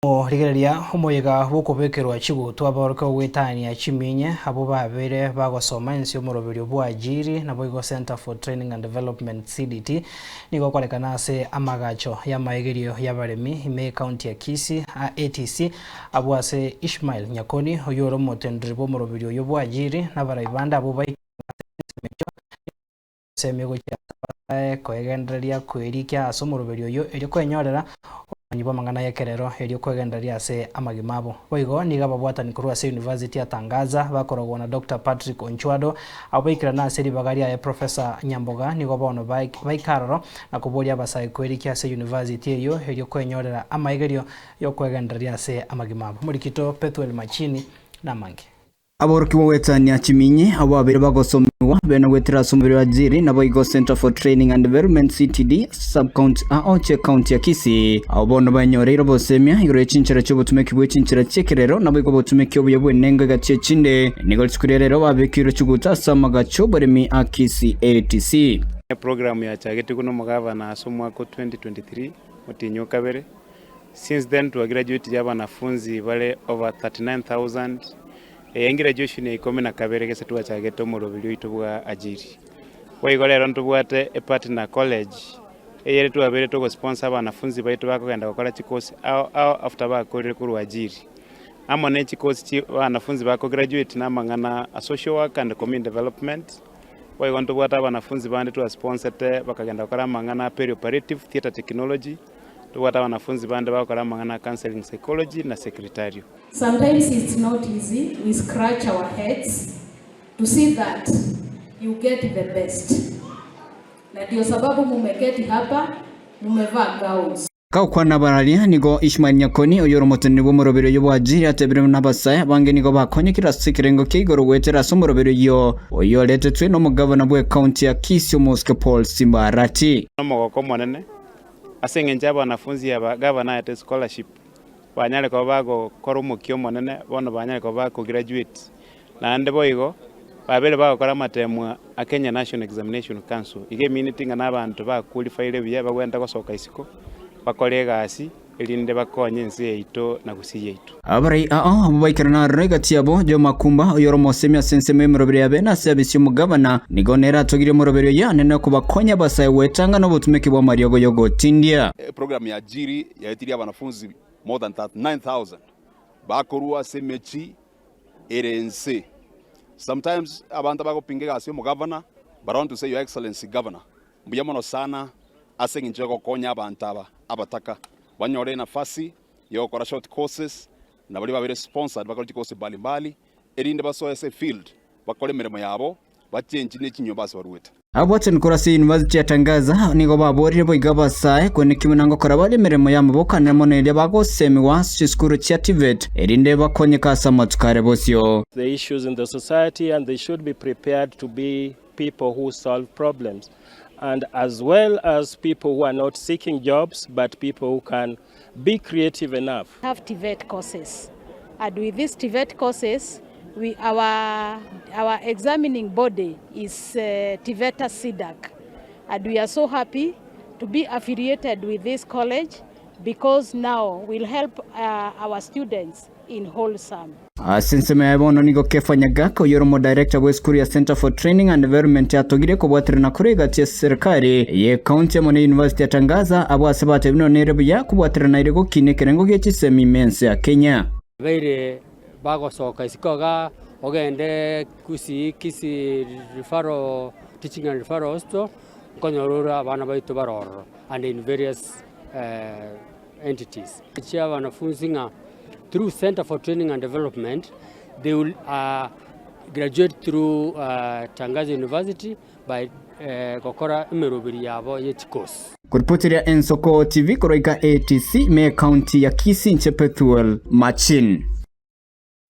Rigereria omoyega bw'okobekerwa chigutwa abaorokia goetania chiminye abwo babeire bagosoma ense y'omoroberio bw'Ajiri naboigo Centre for Training and Development, CDT, nigo okorekana ase amagacho y'amaegerio y'abaremi ime y'ecounty ya Kisii, ATC, abwo ase Ishmael Nyakoni oyio ore omoteneneri bw'omoroberio oyio bw'Ajiri nabarai bande abwo baikire ase chinsemo echio nigo Semi gochia ase abasae koegendereria kwerikia ase omoroberio oyio erio kwenyorera obomanyi bw'amang'ana y'ekerero erio kwegendereria ase amagima abo. Boigo nigo ababwatani korwa ase University ya Tangaza bakorogwa na Doctor Patrick Onchwado abwo baikerana ase ribaga riaye Professor Nyamboga nigo bono baika aroro na koboria abasae kwerikia ase University eyio erio kwenyorera amaegerio y'okwegendereria ase amagima abo. Morikito Pethuel Machini namange. Aborokigwa goetania chiminyi abwo babere bagosomigwa bene goetera ase omobere o Ajiri naboigo Centre for Training and Development, CTD, Sub-county ao chi'ecounty ya Kisii. Abwo bono banyoreire obosemia igoro ye chinchera chi'obotumeki bwe chinchera chi'ekerero naboigo obotumeki obuya bw'enengo egati echinde. Nigo rituko ria rero babekeirwe chiguta ase amagacho oboremi a Kisii ATC. Eprogram yachagetigwe nomogavana ase omwaka o 2023 omotienyi o kabere. Since then twagraduatire abanafunzi bare over 39,000. Eye ngraduation ya ikomi na kabere gese twachagete omoroberi oito bwa Ajiri. Boigo rero ntobwate epartner college eyere twabeire togosponsor abanafunzi baito bakogenda gokora chikosi ao ao after bakorire korwa Ajiri. Amo ne chikosi chi abanafunzi bakograduate na amang'ana a social work and community development. Boigo ntobwate abanafunzi bande twasponsete bakagenda gokora amang'ana a perioperative theatre technology. Tobwate abanafunzi bande bagokora amang'ana a counseling psychology na secretarial. Sometimes it's not easy, we scratch our heads to see that you get the best. Na ndio sababu mumeketi hapa mumevaa gowns. Gakwana bararia, nigo Ishmael Nyakoni, oyore omoteneneri bw'omoroberi oyio bw'Ajiri, atebire buna abasae abange nigo bakonyekire ase ekerengo kia igoro goetera ase omoroberi oyio, oyio oretetwe nomogavana bw'ecounty ya Kisii Omosike Paul Simba Arati. Nomogoko omonene Ase engencho y'abanafunzi aba gavana aete scholarship, banyare koba bagokora omokia omonene, bono banyare koba bakograduate. Naende boigo, babere bagokora amatemwa a Kenya National Examination Council, iga emineti ng'a nabanto baqualified buya bagwenerete gosoka isiko, bakore egasi erinde bakonye ense yaito na gusii yaito. Abarai ao abwo baikerana aroro egati yabo, Joe Makumba, oyore omosemi ase ensemo y'emeroberi ya bene ase abisi y'omogabana, nigo nere atogirie omoroberi oyio anene kobakonya abasae gwetanga nobotumeki bw'amariogo y'ogotindia. Eprogram ya Ajiri yaetirie abanafunzi more than 39,000 bakorwa ase emechi ere ense. Sometimes abanto abagopinga egasi y'omogavana but I want to say your excellency governor mbuya mono sana ase eng'encho yogokonya abanto aba abataka banyore enafasi yogokora short courses na baria babeire sponsored bakore chikosi mbali mbali erinde basoe ase efield bakore emeremo yabo bachenchi ne chinyomba ase baruete. Abwatani korwa ase University ya Tangaza nigo baborire boigo abasae koenekia buna ngokora bare emeremo y'amaboko anene mono eria bagosemigwa ase chisukuru chia TVET erinde bakonyeke ase amatuko are bosio. the issues in the society and they should be prepared to be people who solve problems and as well as people who are not seeking jobs but people who can be creative enough. Have TVET courses and with these TVET courses we, our, our examining body is uh, TVETA CDAC and we are so happy to be affiliated with this college because now we'll help uh, our students in wholesome. Ase ensemo yaye bono nigo Kefa Nyagaka oyore omodirector bw'esukuru ya Centre for Training and Development atogire kobwaterana korwa egati ya serikali ye county amo ne university ya Tangaza abwo ase batebire nonya nere buya kobwaterana ere gokina ekerengo gie chisemi ime ense ya Kenya. Baire bagosoka isiko igaa, ogende Kisii Kisii Referral Teaching and Referral Hospital, nkonyora ore abana baito bare ororo and in various entities. Chia abanafunzi ng'a through Centre for Training and Development they will graduate through Tangaza University by gokora emeroberi yabo ye chikosi. Koripoteria Ensoko TV korwa ika ATC me county ya Kisii inche Pethuel Machin.